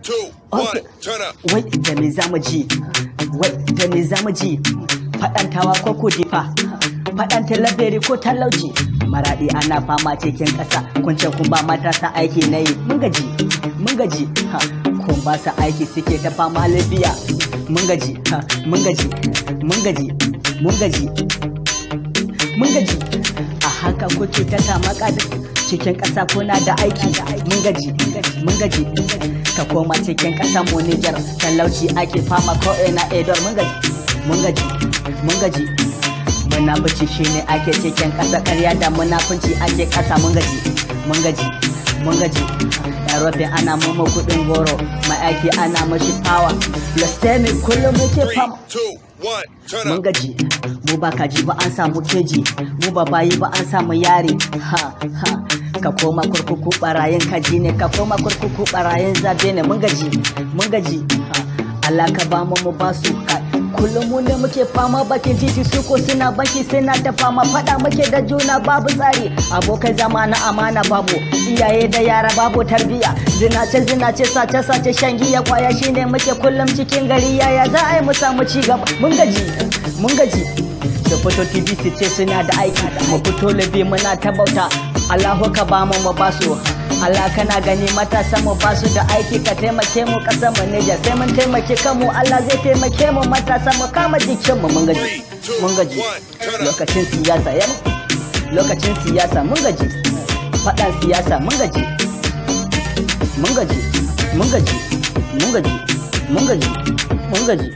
2, 1, turn up. Wai da me zamu ji? Wai da me zamu ji? Faɗan Tawa ko Kudifa, faɗan Talabere ko talauci? Maraɗi ana fama cikin ƙasa. Kun ce kun ba matasa aiki na yi. Mun gaji, mun gaji. Ha, kun ba su aiki suke ta fama Libya. Mun gaji, ha, mun gaji, mun gaji, mun gaji, mun gaji. A haka kuke ta tamaka da cikin ƙasa kuna da aiki. Mun gaji, mun gaji. Ka koma cikin ƙasar mu Nijar, talauci ake fama ko ina edor. Mun gaji, mun gaji, mun gaji. Munafici shine ake cikin ƙasa, ƙarya da munafunci ake ƙasa. Mun gaji, mun gaji, mun gaji. Europe ana mama kuɗin goro, mai aiki ana mashi power. Blasphemy kullum muke 3, fama. 2, 1, turn Mun up. gaji. Mu ba kaji ba an samu keji, mu ba bayi ba an samu yari. Ha ha, ka koma kurkuku barayin kaji ne, ka koma kurkuku barayin zabe ne. Mun gaji, mun gaji. Ha, Allah ka ba mu, mu ba su. Kullum mu ne muke fama bakin titi, su ko suna banki suna ta fama. Fada muke da juna, babu tsari, abokai zama na amana babu, iyaye da yara babu tarbiya. Zinace zinace, sace sace, shan giya, kwaya shine muke kullum cikin gari. Yaya za a yi mu samu ci gaba? Mun gaji, mun gaji. Su fito TV su ce suna da aiki, mu fito labi muna ta bauta. Allahu ka ba mu, mu ba su. Allah kana gani, matasa mu ba su da aiki, ka taimake mu. Kasar mu Niger, sai mun taimake kanmu Allah zai taimake mu. Matasa mu kama jikin mu. Mun gaji, mun gaji. Lokacin siyasa ya, lokacin siyasa, mun gaji. Faɗan siyasa, mun gaji, mun gaji, mun gaji, mun gaji, mun gaji, mun gaji.